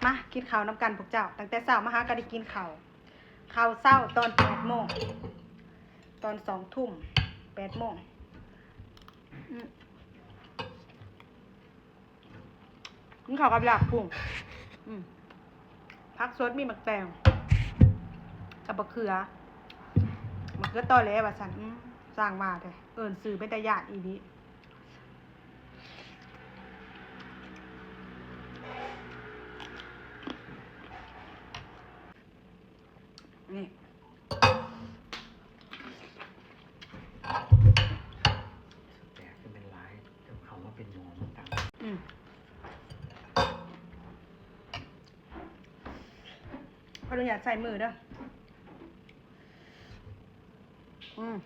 ມາກິນເຂົ້ານຳກັນພວກເຈົ້າ. ຕັ້ງແຕ່ເຊົ້າມາຫາກໍໄດ້ກິນເຂົ້າ. ເຂົ້າເຊົ້າຕອນແປດໂມງ, ຕອນສອງທຸ່ມ ແປດໂມງ. ອືມ ກິນເຂົ້າກັບລາບກຸ້ງ. ອືມ ຜັກສົດມີໝາກແຕງກັບບັກເຂືອ. ບັກເຂືອຕໍແຫຼວ່າຊັ້ນ. ອືມ ສ້າງວ່າແທ້, ເອີ້ນຊື່ເປັນຕາຢ້ານອີ່ຫຼີ. ນີ້ ແປກຄືແມ່ນຫຼາຍ ເຈົ້າເຂົ້າມາເປັນໝໍ້ມັນຕ່າງ. ອືມ ຂໍອະນຸຍາດໃຊ້ມືເດີ. ອືມ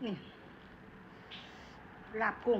ນີ້ ລາບກຸ້ງ.